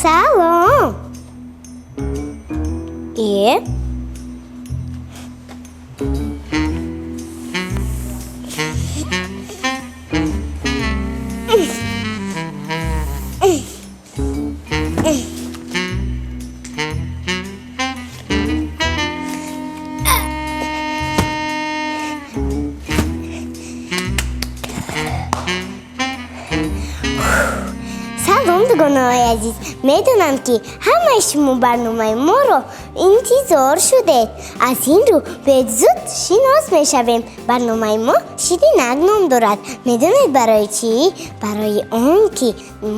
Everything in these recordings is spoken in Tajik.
Салом. Э? Салом, дугонаҳои азиз. Медонам, ки ҳамаи шумо барномаи моро интизор шудед. Аз ин рӯ биёед, зуд шинос мешавем. Барномаи мо «Ширинак» ном дорад. Медонед барои чӣ? Барои он ки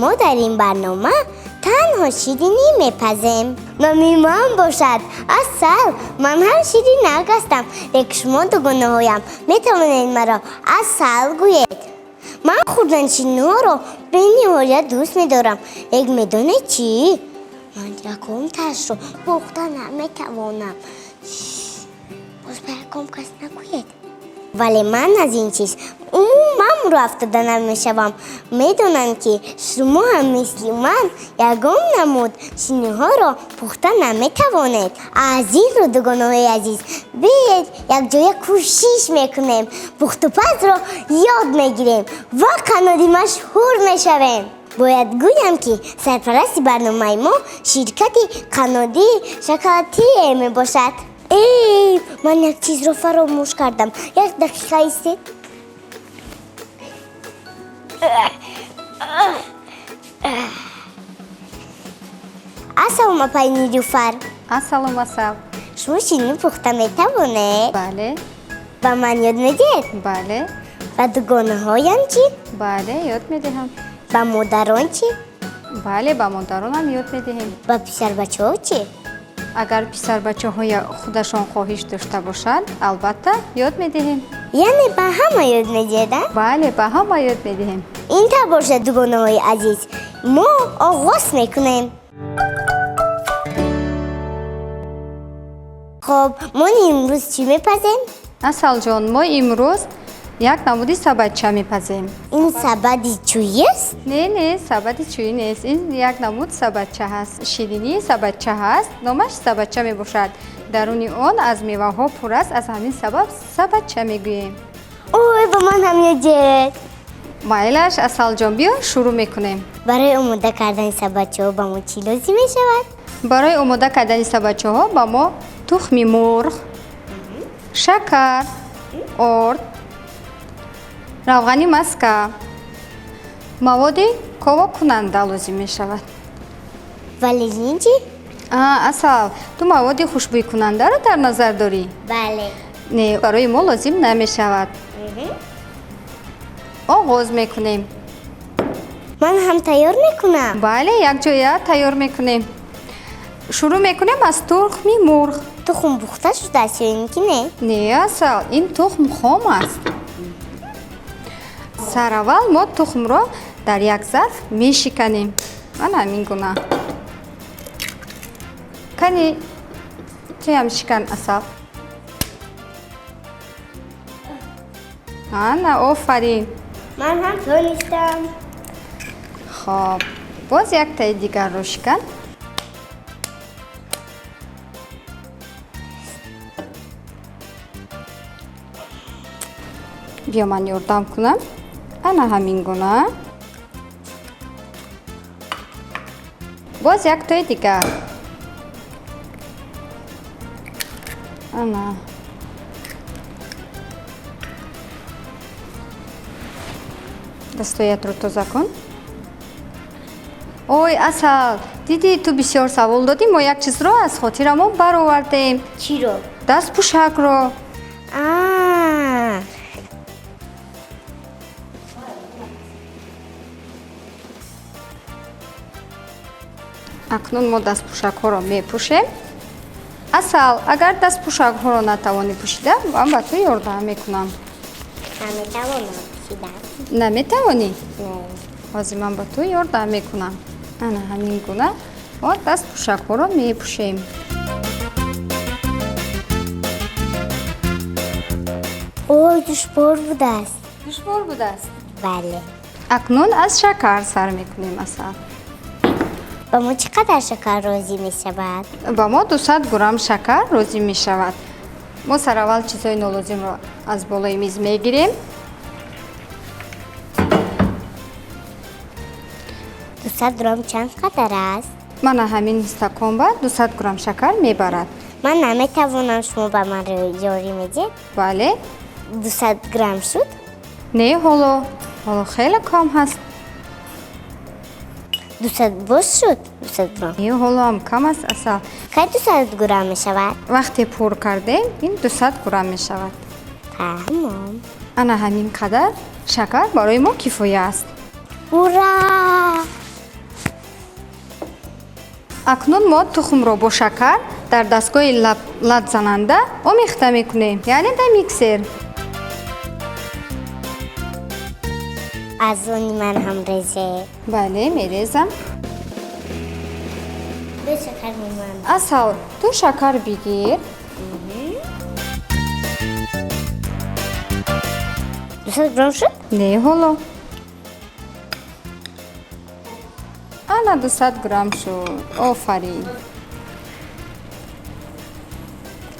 мо дар ин барнома танҳо ширинӣ мепазем. Номи ман бошад Асал. Ман ҳам ширинак ҳастам, лекин шумо, дугонаҳоям, метавонед маро Асал гӯед. Ман хӯрдани ширинӣҳоро бениҳоят дӯст медорам, лекин медонед чӣ? Ман ягон ташро пухта наметавонам. Боз ба ягон кас нагӯед, вале ман аз ин чиз умуман рӯ афтода намешавам. Медонам, ки шумо ҳам мисли ман ягон намуд ширинӣҳоро пухта наметавонед. Аз ин рӯ, дугонаҳои азиз, биёед, якҷоя кӯшиш мекунем, пухтупазро ёд мегирем ва қаннодӣ машҳур мешавем. Бояд гӯям, ки сарпарасти барномаи мо ширкати қаннодии «Шоколадие» мебошад. Эй, ман як чизро фаромӯш кардам. Як дақиқа истед. Ассалом, апаи Нилюфар. Ассалом, Асал. Шумо ширинӣ пухта метавонед? Бале. Ба ман ёд медиҳед? Бале. Ба дугонаҳоям чӣ? Бале, ёд медиҳам. Ба модарон чӣ? Бале, ба модаронам ёд медиҳем. Ба писарбачаҳо чӣ? Агар писарбачаҳоя худашон хоҳиш дошта бошанд, албатта, ёд медиҳем. Яъне ба ҳама ёд медиҳед, а? Бале, ба ҳама ёд медиҳем. Ин тавр бошад, дугонаҳои азиз, мо оғоз мекунем. Хоб, мо имрӯз чӣ мепазем? Асалҷон, мо имрӯз як намуди сабадча мепазем. Ин сабади чӯӣ аст? Не, не, сабади чӯӣ нест. Ин як намуд сабадча ҳаст, ширинии сабадча ҳаст, номаш сабадча мебошад. Даруни он аз меваҳо пур аст, аз ҳамин сабаб сабадча мегӯем. Ой, ба ман ҳам ёд диҳед. Майлаш, Асалҷон, биё, шурӯъ мекунем. Барои омода кардани сабадчаҳо ба мо чӣ лозим мешавад? Барои омода кардани сабадчаҳо ба мо тухми мурғ, шакар, орд, равғани маска, маводи ковокунанда лозим мешавад. Ванилин чӣ? Асал, ту маводи хушбӯйкунандаро дар назар дорӣ? Бале. Не, барои мо лозим намешавад. Оғоз мекунем. Ман ҳам тайёр мекунам? Бале, якҷоя тайёр мекунем. Шурӯъ мекунем аз тухми мурғ. Тухм пухта шудааст ё ин ки не? Не, Асал, ин тухм хом аст. Сараввал мо тухмро дар як зарф мешиканем, ана ҳамин гуна. Кани, туям шикан, Асал. Ана, офарин. Ман ҳам тонистам. Хоб, боз яктаи дигарро шикан. Биё, ман ёрдам кунам. Ана ҳамин гуна. Боз яктои дигар. Ана, дастоятро тоза кун. Ой, Асал, дидӣ, ту бисёр савол додӣ, мо як чизро аз хотирамон баровардем. Чиро? Дастпӯшакро. А. Акнун мо дастпӯшакҳоро мепӯшем. Асал, агар дастпӯшакҳоро натавонӣ пӯшида, ман ба ту ёрдам мекунам. Наметавонам пӯшида. Наметавонӣ? Не. Ҳозир ман ба ту ёрдам мекунам. Ана ҳамин гуна мо дастпӯшакҳоро мепӯшем. Ой, душвор будааст. Душвор будааст? Бале. Акнун аз шакар сар мекунем, Асал. Ба мо чӣ қадар шакар лозим мешавад? Ба мо 200 грамм шакар лозим мешавад. Мо сараввал чизҳои нолозимро аз болои миз мегирем. 200 грамм чанд қадар аст? Мана ҳамин стакон ба 200 грамм шакар мебарад. Ман наметавонам, шумо ба ман ёрӣ медиҳед? Бале. 200 грамм шуд? Не, ҳоло хеле кам ҳаст. 200 боз шуд? 200 грамм. Не, ҳоло ҳам кам аст, Асал. Кай 200 грамм мешавад? Вақте пур кардем, ин 200 грамм мешавад. Тамом. Ана ҳамин қадар шакар барои мо кифоя аст. Ура! Акнун мо тухмро бо шакар дар дастгоҳи латзананда омехта мекунем, яъне дар миксер. Аз они ман ҳам резе. Бале, мерезам. Ду шакар мемонам. Асал, ту шакар бигир. 200 грамм шуд? Не, ҳоло. Ана 200 грамм шуд. Офарин.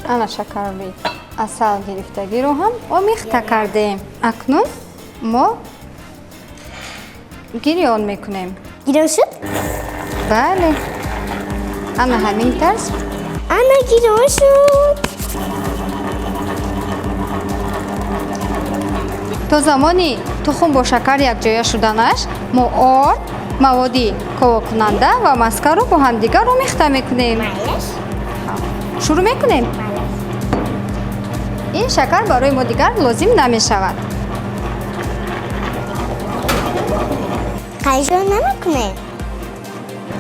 Ана шакарри асал гирифтагиро ҳам омехта кардем. Акнун мо гирён мекунем. Гирён шуд? Бале. Ана ҳамин тарз. Ана гирён шуд. То замони тухм бо шакар якҷоя шуданаш мо орд, маводи ковокунанда ва маскаро бо ҳамдигар омехта мекунем. Майлаш? Шурӯъ мекунем? Ин шакар барои мо дигар лозим намешавад. Қанчой намекунем?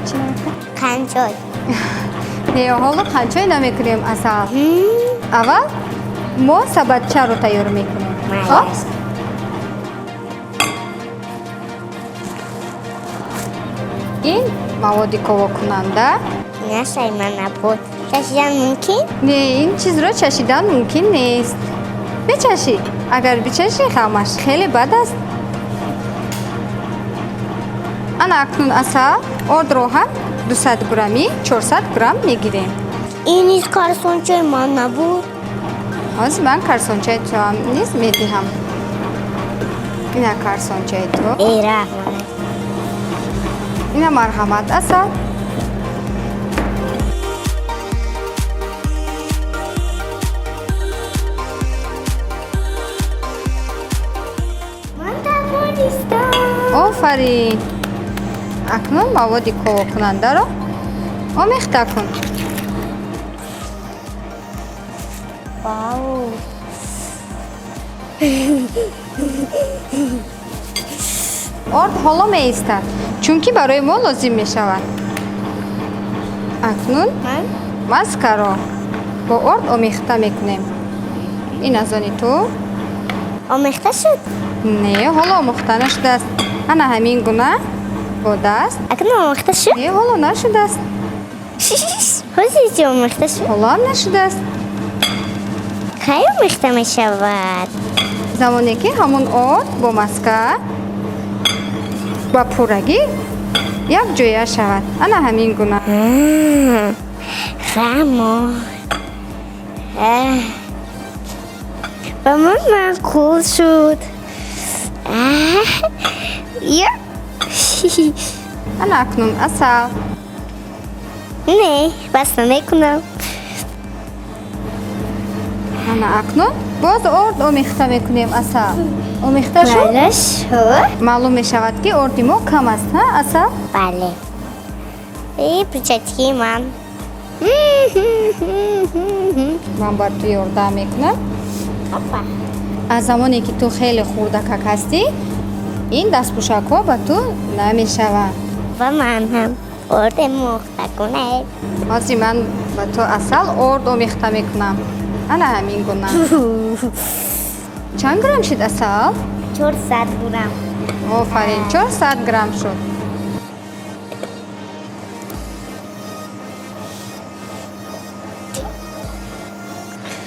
Чӣ намекунем? Қанчой. Не, ҳоло қанчой намекунем, Асал. Аввал мо сабадчаро тайёр мекунем. Хоб? Ин маводи ковокунанда. Нашай ман набуд. Чашидан мумкин? Не, ин чизро чашидан мумкин нест. Бичашӣ. Агар бичашӣ, хамаш хеле бад аст. Ана акнун Асал, ордро ҳам 200 граммӣ 400 грамм мегирем. Ин низ карсончаи ман набуд. Ҳозир ман карсончаи туам низ медиҳам. Ина карсончаи ту. Эй, раҳмат. Ина марҳамат, Асал. Ман тавонистам. Офарин. Акнун маводи ковокунандаро омехта кун. Вау! Орд ҳоло меистад, чунки барои мо лозим мешавад. Акнун маскаро бо орд омехта мекунем. Ин аз они ту. Омехта шуд? Не, ҳоло омӯхта нашудааст. Ана ҳамин гуна бо даст. Акнун омехта шуд? Не, ҳоло нашудааст. Ҳозир чӣ омехта шуд? Ҳоло ҳам нашудааст. Кай омехта мешавад? Замоне ки ҳамон орд бо маска ба пуррагӣ якҷоя шавад. Ана ҳамин гуна. Фаҳмо. Ба ман маъқул шуд. Я. Ана акнун Асал. Не, бас намекунам. Ана акнун боз орд омехта мекунем, Асал. Омехта шуд? Бале, шуд. Маълум мешавад, ки орди мо кам аст, ҳа, Асал? Бале. И перчатки ман. Ман ба ту ёрдам мекунам. Опа. Аз замоне ки ту хеле хурдакак ҳастӣ, ин дастпӯшакҳо ба ту намешаванд. Ва ман ҳам орд омехта кунед. Ҳозир ман ба ту, Асал, орд омехта мекунам. Ана ҳамин гуна. Чанд грамм шуд, Асал? 400 грамм. Офарин, 400 грамм шуд.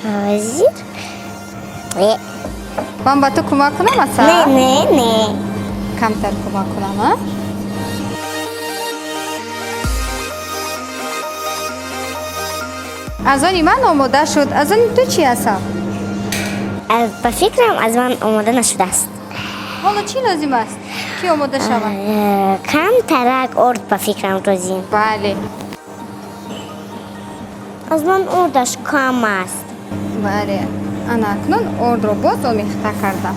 Ҳозир. Ман ба ту кӯмак кунам, Асал? Не, не, не. Камтар кӯмак кунам, а? Аз они ман омода шуд. Аз они ту чӣ, Асал? Ба фикрам, аз ман омода нашудааст. Ҳоло чӣ лозим аст, ки омода шавад? Камтарак орд, ба фикрам, лозим. Бале. Аз ман ордаш кам аст. Бале, ана акнун ордро боз омехта кардам.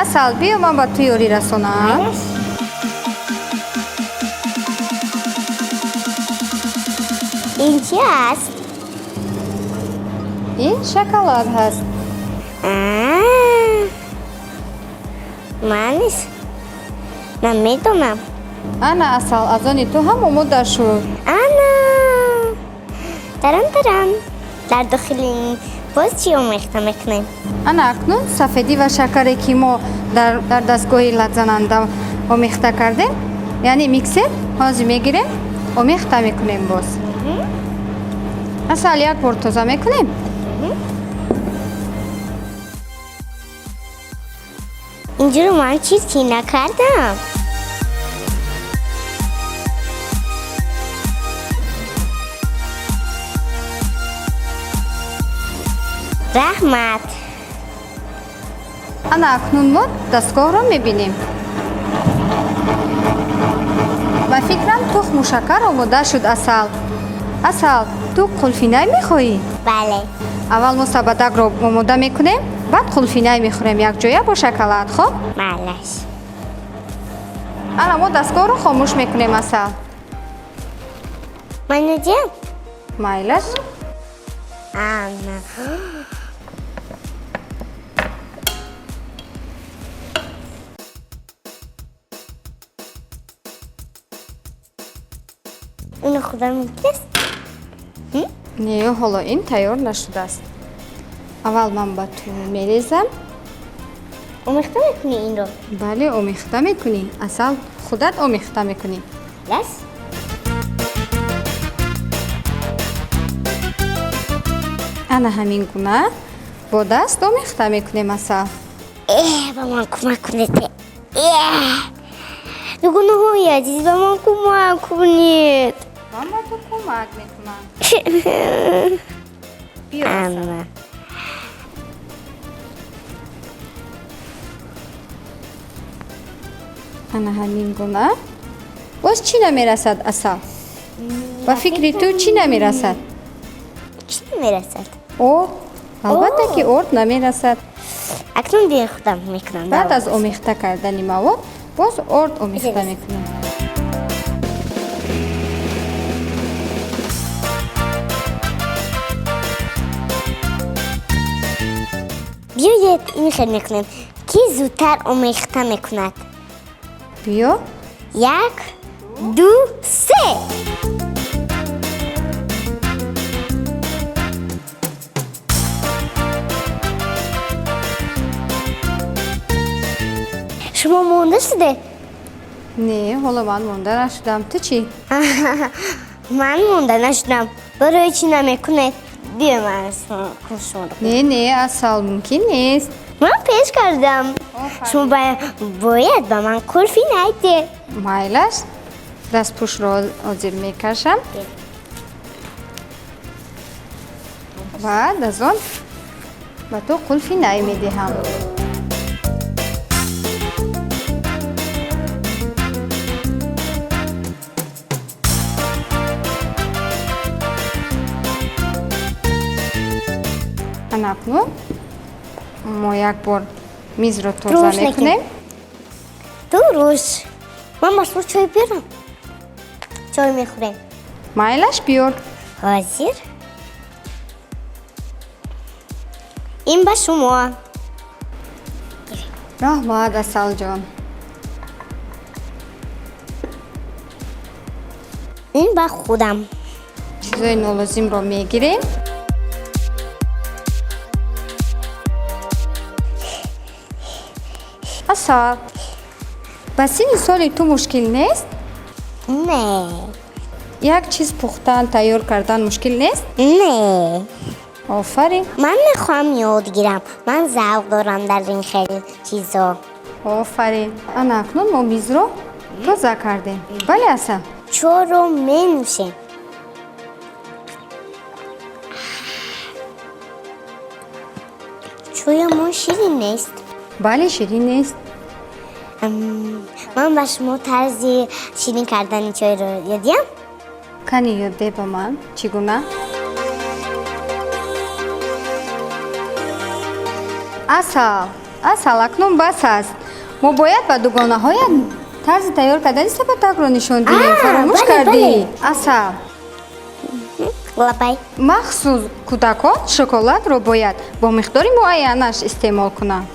Асал, биё, ман ба ту ёрӣ расонам. Ин чӣ аст? Ин шоколад ҳаст. Ман низ намедонам. Ана, Асал, аз они ту ҳам омода шуд. Ана, таран таран, дар дохили ин боз чӣ омехта мекунем? Ана акнун сафедӣ ва шакаре, ки мо дар дастгоҳи латзананда омехта кардем, яъне миксер, ҳозир мегирем, омехта мекунем боз. Асал, як бор тоза мекунем. Инҷоро ман чиз накардам. Раҳмат. Ана акнун мо дастгоҳро мебинем. Ба фикрам, тухму шакар омода шуд. Асал, Асал, ту қулфинай мехоҳӣ? Бале. Аввал мо сабадакро омода мекунем, баъд қулфинай мехӯрем якҷоя бо шоколад, хоб? Майлаш. Ана мо дастгоҳро хомӯш мекунем, Асал. Ман надиҳам? Майлаш. Ана. Ино хӯрдан мумкин аст? Не, ҳоло ин тайёр нашудааст. Аввал ман ба ту мерезам. Омехта мекунӣ инро? Бале, омехта мекунӣ, Асал, худат омехта мекунӣ. Лас. Ана ҳамин гуна бо даст омехта мекунем, Асал. Э, ба ман кӯмак кунед. Э, дугонаҳои азиз, ба ман кӯмак кунед. Ман ба ту кӯмак мекунам. Биё, Асал. Ана. Ана ҳамин гуна. Боз чӣ намерасад, Асал? Ба фикри ту, чӣ намерасад? Чӣ намерасад? Орд, албатта, ки орд намерасад. Акнун биё, худам мекунам. Баъд аз омехта кардани мавод боз орд омехта мекунем. Биёед, ин хел мекунем, ки зудтар омехта мекунад. Биё. Як, ду, се. Шумо монда шуде? Не, ҳоло ман монда нашудам. Ту чӣ? Ман монда нашудам. Барои чӣ намекунед? Биё, ман шуморо. Не, не, Асал, мумкин нест. Ман пеш кардам. Шумо бояд ба ман қулфи найде. Майлаш, дастпӯшро ҳозир мекашам, баъд аз он ба ту қулфи най медиҳам. Ана акнун мо як бор мизро тоза Туруш. мекунем. Дуруш. Ман ба шумо чой биёрам? Чой мехӯрем. Майлаш, биёр. Ҳозир. Ин ба шумо. Раҳмат, Асалҷон. Ин ба худам. Чизои нолозимро мегирем. Асал, ба синни соли ту мушкил нест? Не. Як чиз пухтан, тайёр кардан мушкил нест? Не. Офарин. Ман мехоҳам ёд гирам. Ман завқ дорам дар ин хел чизо. Офарин. Ана акнун мо мизро тоза кардем, бале, Асал? Чойро менӯшем. Чоямон ширин нест. Бале, ширин нест. Ман ба шумо тарзи ширин кардани чойро ёдиям? Кани, ёд де ба ман, чӣ гуна? Асал, Асал, акнун бас аст. Мо бояд ба дугонаҳоят тарзи тайёр кардани сабадакро нишон диҳем. Фаромӯш кардӣ, Асал. Лабай. Махсус кӯдакон шоколадро бояд бо миқдори муайянаш истеъмол кунанд.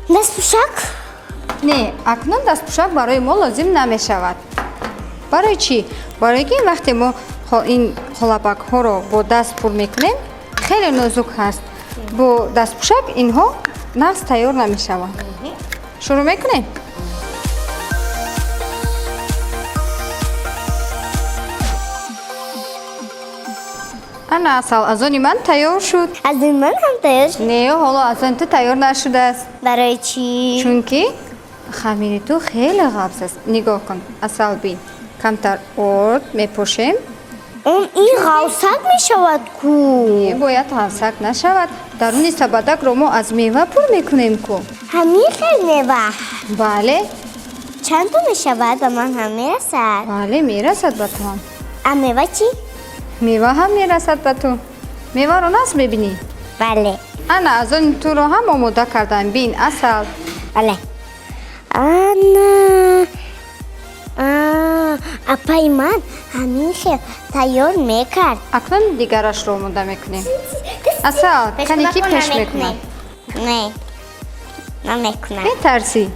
Дастпӯшак? Не, акнун дастпӯшак барои мо лозим намешавад. Барои чӣ? Барои ки вақте мо ин қолабакҳоро бо даст пур мекунем, хеле нозук ҳаст, бо дастпӯшак инҳо нағз тайёр намешаванд. Шурӯъ мекунем. Ана, Асал, аз они ман тайёр шуд. Аз они ман ҳам тайёр шуд. Не, ҳоло аз они ту тайёр нашудааст. Барои чӣ? Чунки хамири ту хеле ғафз аст. Нигоҳ кун, Асал, бин, камтар орд мепошем. Он ин ғафсак мешавад ку. Не, бояд ғафсак нашавад. Даруни сабадакро мо аз мева пур мекунем ку. Ҳамин хел мева? Бале. Чанд то мешавад? Ба ман ҳам мерасад? Бале, мерасад ба ту ҳам. А мева чӣ? Мева ҳам мерасад ба ту. Меваро нас мебинӣ? Бале. Ана, аз он туро ҳам омода кардам, бин, Асал. Бале, ана, апаи ман ҳамин хел тайёр мекард. Акнун дигарашро омода мекунем. Асал, кани, ки пеш мекунад? Не, намекунам. Метарсӣ?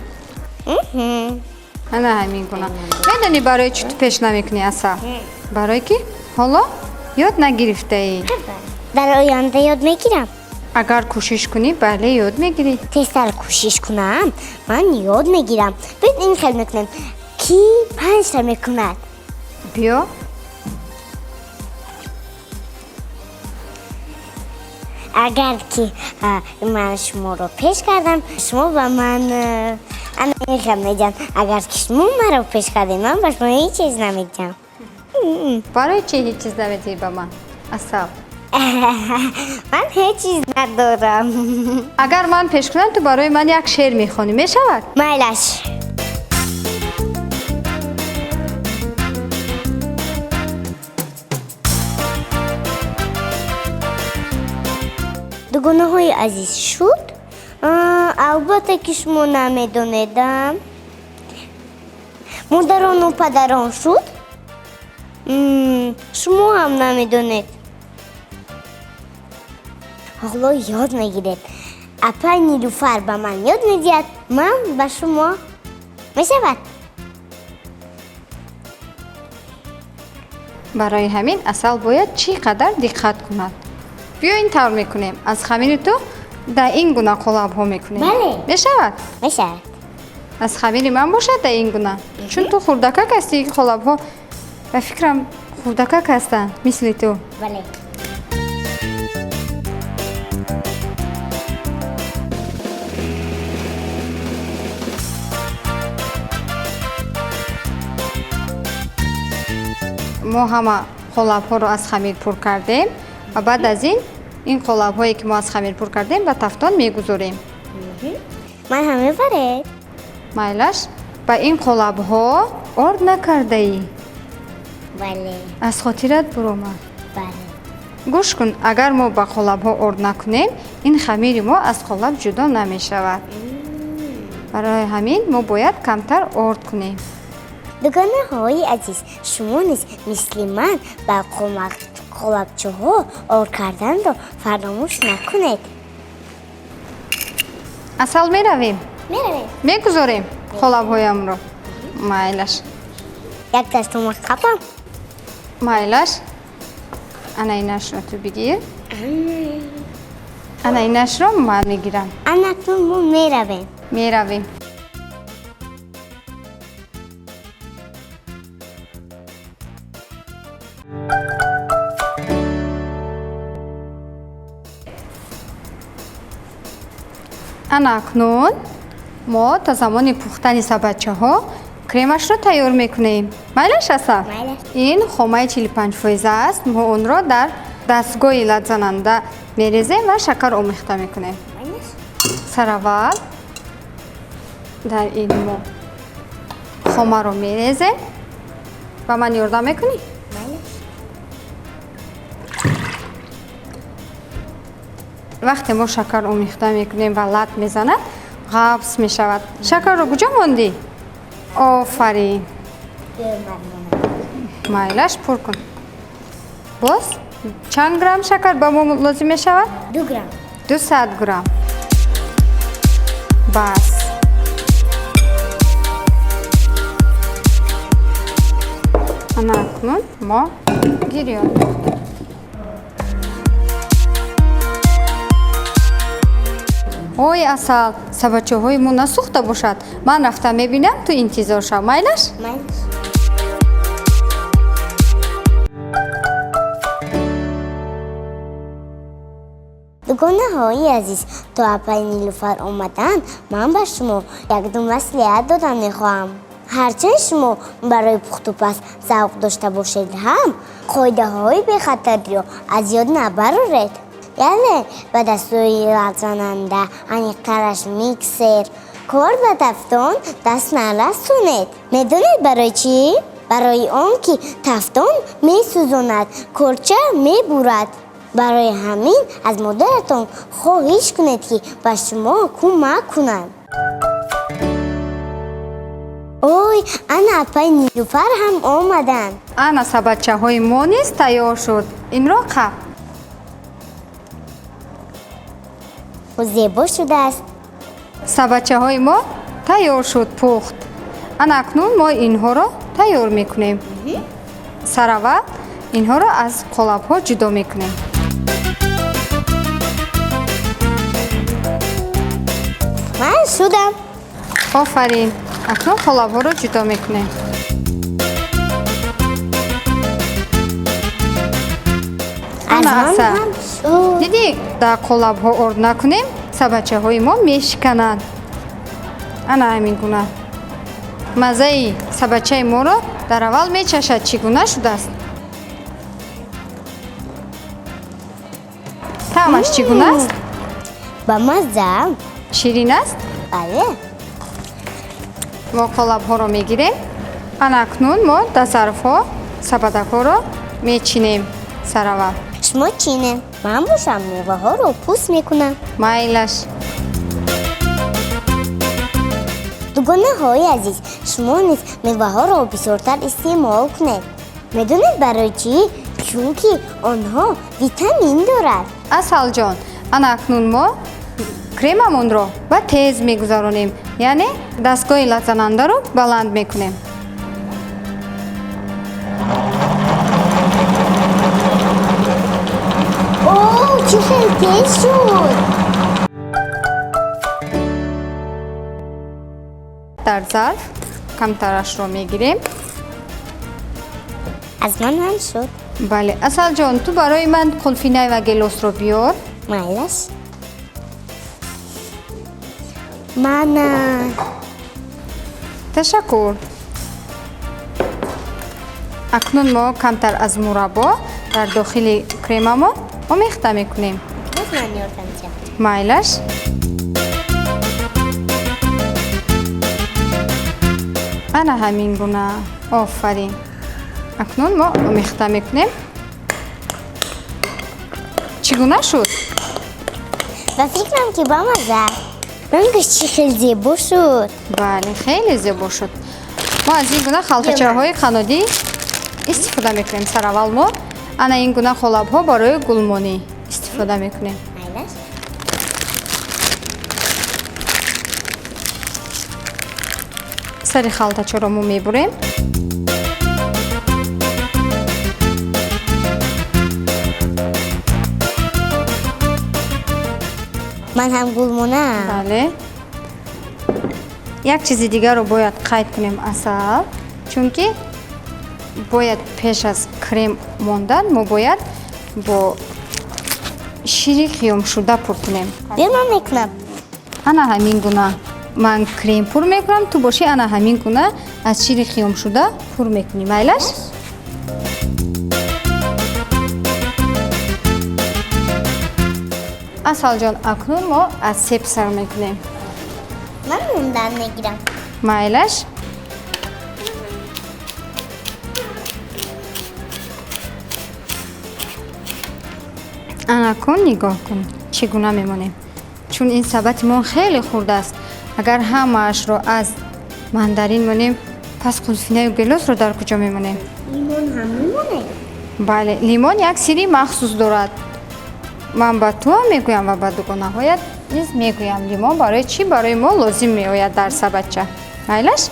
Ана ҳамин гуна. Медонӣ, барои чӣ ту пеш намекунӣ, Асал? Барое ки ҳоло ёд нагирифтаӣ. Дар оянда ёд мегирам. Агар кӯшиш кунӣ, бале, ёд мегирӣ. Тезтар кӯшиш кунам, ман ёд мегирам. Биёед, ин хел мекунем, ки панҷта мекунад. Биё. Агар ки ман шуморо пеш кардам, шумо ба ман ана ин хел медиҳам. Агар ки шумо маро пеш кардем, ман ба шумо ҳеҷ чиз намедиҳам. Барои чӣ ҳеҷ чиз намедиҳӣ ба ман, Асал? Ман ҳеҷ чиз надорам. Агар ман пеш кунам, ту барои ман як шеър мехонӣ, мешавад? Майлаш. Дугонаҳои азиз, шуд? Албатта ки шумо намедонедам. Модарону падарон, шуд? Шумо ҳам намедонед. Ҳоло ёд мегиред. Апаи Нилуфар ба ман ёд медиҳад, ман ба шумо. Мешавад? Барои ҳамин Асал бояд чӣ қадар диққат кунад. Биё, ин тавр мекунем, аз хамири ту да ин гуна қолабҳо мекунем. Бале. Мешавад? Мешавад. Аз хамири ман бошад да ин гуна, чун ту хурдакак ҳастӣ, қолабҳо, ба фикрам, хурдакак ҳастанд мисли ту. Бале. Мо ҳама қолабҳоро аз хамир пур кардем ва баъд аз ин, ин қолабҳое ки мо аз хамир пур кардем, ба тафтон мегузорем. Ман ҳам мебаред. Майлаш. Ба ин қолабҳо орд накардаӣ? Бале. Аз хотират буромад? Бале. Гӯш кун, агар мо ба қолабҳо орд накунем, ин хамири мо аз қолаб ҷудо намешавад. Барои ҳамин мо бояд камтар орд кунем. Дугонаҳои азиз, шумо низ мисли ман ба қолабчаҳо орд карданро фаромӯш накунед. Асал, меравем? Меравем. Мегузорем қолабҳоямро? Майлаш. Як дастума қапам. Майлаш. Ана, инашро ту бигир, ана инашро ман мегирам. Ана, акнун мо меравем. Меравем. Ана, акнун мо то замони пухтани сабадчаҳо кремашро тайёр мекунем. Майлаш, Асал? Майлаш. Ин хомаи 45 фоиза аст. Мо онро дар дастгоҳи латзананда Мерезем ва шакар омехта мекунем. Сараввал дар ин мо хомаро мерезем. Ба ман ёрдам мекунӣ? Вақте мо шакар омехта мекунем ва лат мезанад, ғафс мешавад. Шакарро куҷо мондӣ? Офарин. Майлаш, пур кун. Боз чанд грамм шакар ба мо лозим мешавад? 2 грамм. 200 грамм. Бас. Ана акнун мо гирён. Ой, Асал, сабачаҳои мо насӯхта бошад. Ман рафта мебинам, ту интизор шав. Майлаш? Майлаш. Дугонаҳои азиз, то апаи Нилуфар омадан, ман ба шумо якду маслиҳат додан мехоҳам. Ҳарчанд шумо барои пухтупаз завқ дошта бошед ҳам, қоидаҳои бехатариро аз ёд набароред. Яъне ба дастгоҳи латзананда, аниқтараш миксер, кор ба тафтон даст нарасонед. Медонед барои чӣ? Барои он ки тафтон месӯзонад, корча мебурад. Барои ҳамин аз модаратон хоҳиш кунед, ки ба шумо кӯмак кунанд. Ой, ана апаи Нилуфар ҳам омаданд. Ана сабадчаҳои мо низ тайёр шуд. Инро қаб. Зебо шудааст. Сабадчаҳои мо тайёр шуд, пухт. Ана акнун мо инҳоро тайёр мекунем. Сараввал инҳоро аз қолабҳо ҷудо мекунем. Ман шудам. Офарин. Акнун қолабҳоро ҷудо мекунем. Аз ман ҳам шуд. Дидӣ, дар қолабҳо орд накунем, сабадчаҳои мо мешикананд. Ана ҳамин гуна. Маззаи сабадчаи моро дар аввал мечашад, чӣ гуна шудааст. Таъмаш чӣ гуна аст? Ба мазза. Ширин аст? Бале. Мо қолабҳоро мегирем. Ана акнун мо дар зарфҳо сабадакҳоро мечинем сараввал. Шумо чинед, ман бошам меваҳоро пӯст мекунам. Майлаш. Дугонаҳои азиз, шумо низ меваҳоро бисёртар истеъмол кунед. Медонед барои чӣ? Чунки онҳо витамин дорад. Асалҷон, ана акнун мо кремамонро ба тез мегузаронем, яъне дастгоҳи латзанандаро баланд мекунем. О, чӣ хел тез шуд! Дар зарф камтарашро мегирем. Аз ман ҳам шуд. Бале, Асалҷон, ту барои ман қулфинай ва гелосро биёр. Майлаш. Мана. Ташаккур. Акнун мо камтар аз мураббо дар дохили кремамо омехта мекунем. Боз ман ёрдам диҳам. Майлаш. Ана ҳамин гуна. Офарин. Акнун мо омехта мекунем. Чӣ гуна шуд? Ба фикрам, ки бамазза. Рангаш чӣ хел зебо шуд. Бале, хеле зебо шуд. Мо аз ин гуна халтачаҳои қаннодӣ истифода мекунем. Сараввал мо ана ин гуна қолабҳо барои гулмонӣ истифода мекунем. Майлаш. Сари халтачаро мо мебурем. Ман ҳам гулмонам. Бале. Як чизи дигарро бояд қайд кунем, Асал, чунки бояд пеш аз крем мондан мо бояд бо шири қиёмшуда пур кунем. Биё, ман мекунам. Ана ҳамин гуна ман крем пур мекунам, ту бошӣ ана ҳамин гуна аз шири қиёмшуда пур мекунӣ. Майлаш? Асалҷон, акнун мо аз себ сар мекунем. Ман мондан мегирам. Майлаш. Ана кун, нигоҳ кун, чӣ гуна мемонем. Чун ин сабати мо хеле хурд аст, агар ҳамаашро аз мандарин монем, пас қулфинаю гелосро дар куҷо мемонем? Лимон ҳам мемонем? Бале, лимон як сирри махсус дорад. Ман ба туам мегӯям ва ба дугонаҳоят низ мегӯям, лимон барои чӣ барои мо лозим меояд дар сабатча. Майлаш?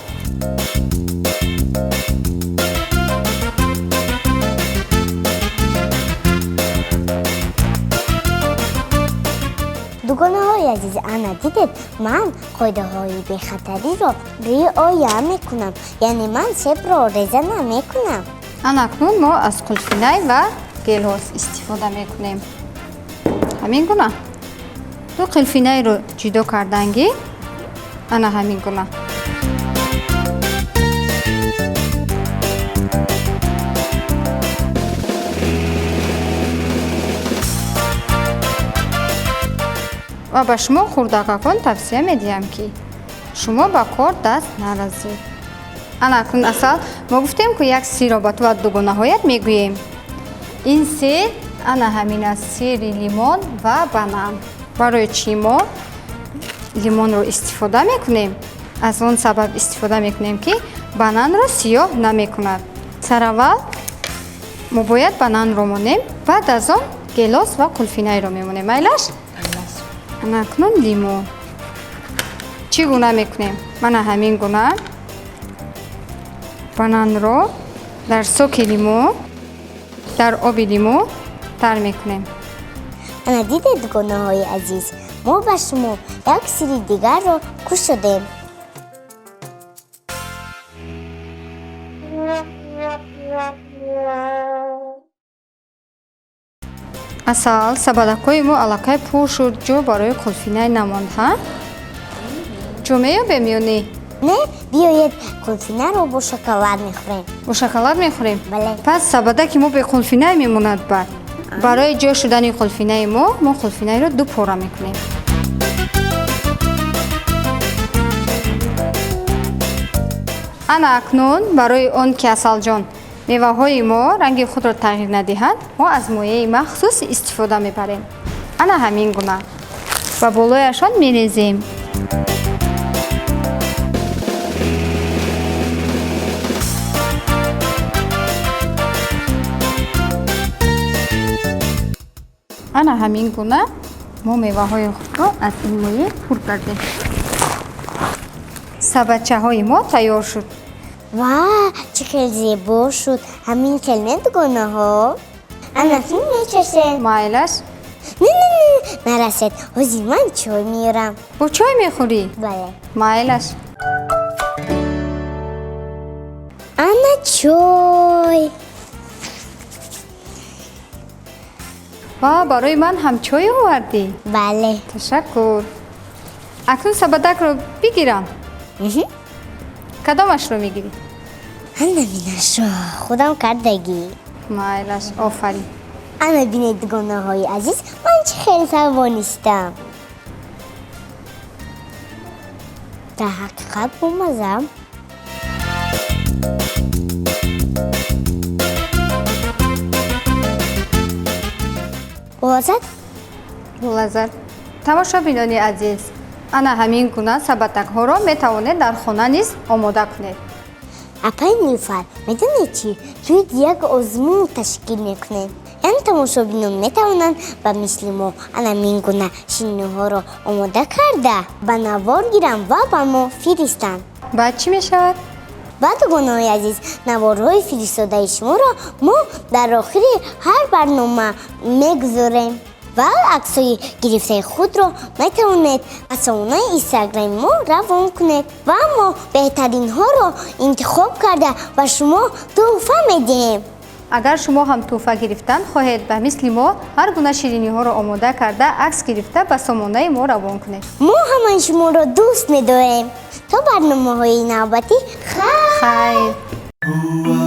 Дугонаҳои азиз, ана дидед, ман қоидаҳои бехатариро риоя мекунам, яъне ман себро реза намекунам. Ана акнун мо аз қулфинай ва гелос истифода мекунем. Ҳамин гуна ду қулфинайро ҷудо кардангӣ, ана ҳамин гуна. Ва ба шумо хурдакакон тавсия медиҳам, ки шумо ба кор даст наразед. Ана акнун, Асал, мо гуфтем, ку як сирро ба ту ва дугонаҳоят мегӯем. Ин сир ана ҳамин аст, сири лимон ва банан. Барои чӣ мо лимонро истифода мекунем? Аз он сабаб истифода мекунем, ки бананро сиёҳ намекунад. Сараввал мо бояд бананро монем, баъд аз он гелос ва қулфинайро мемонем. Майлаш? Ана акнун лимон. Чӣ гуна мекунем? Мана ҳамин гуна бананро дар соки лимӯ, дар оби лимӯ тар мекунем. Ана дидед, дугонаҳои азиз, мо ба шумо як сирри дигарро кушодем. Асал, сабадакҳои мо аллакай пур шуд, ҷо барои қулфинай намонд, ҳа? Ҷо меёбем ё не? Не, биёед қулфинаро бо шоколад мехӯрем. Бо шоколад мехӯрем? Бале. Пас сабадаки мо бе қулфинай мемонад. Баъд барои ҷо шудани қулфинаи мо, мо қулфинайро ду пора мекунем. Ана акнун барои он ки, Асалҷон, меваҳои мо ранги худро тағйир надиҳанд, мо аз мояи махсус истифода мебарем. Ана ҳамин гуна ба болояшон мерезем. Ана ҳамин гуна мо меваҳои худро аз ин моя пур кардем. Сабадчаҳои мо тайёр шуд. Ва чӣ хел зебо шуд! Ҳамин хел не, дугонаҳо? Ана фин мечашем. Майлаш. Не, не, не, нарасед, ҳозир ман чой меёрам. Бо чой мехӯрӣ? Бале. Майлаш. Ана чой. Ва, барои ман ҳам чой овардӣ? Бале. Ташаккур. Акнун сабадакро бигирам. Кадомашро мегирӣ? Ана бинашо, худам кардагӣ. Майлаш, офарин. Ана бинед, дугонаҳои азиз, ман чӣ хел тавонистам. Дар ҳақиқат бомазам. Болаззат? Болаззат. Тамошобинони азиз, ана ҳамин гуна сабадакҳоро метавонед дар хона низ омода кунед. Апаи Нилуфар, медонед чӣ? Биёед як озмун ташкил мекунем. Яъне тамошобинон метавонанд ба мисли мо ана ҳамин гуна ширинӣҳоро омода карда, ба навор гиранд ва ба мо фиристанд. Баъд чӣ мешавад? Баъд, дугонаҳои азиз, наворҳои фиристодаи шуморо мо дар охири ҳар барнома мегузорем ва аксҳои гирифтаи худро метавонед ба сомонаи инстаграми мо равон кунед ва мо беҳтаринҳоро интихоб карда ба шумо тӯҳфа медиҳем. Агар шумо ҳам тӯҳфа гирифтан хоҳед, ба мисли мо ҳар гуна шириниҳоро омода карда, акс гирифта ба сомонаи мо равон кунед. Мо ҳамаи шуморо дӯст медорем. То барномаҳои навбатӣ, хайр! Хайр!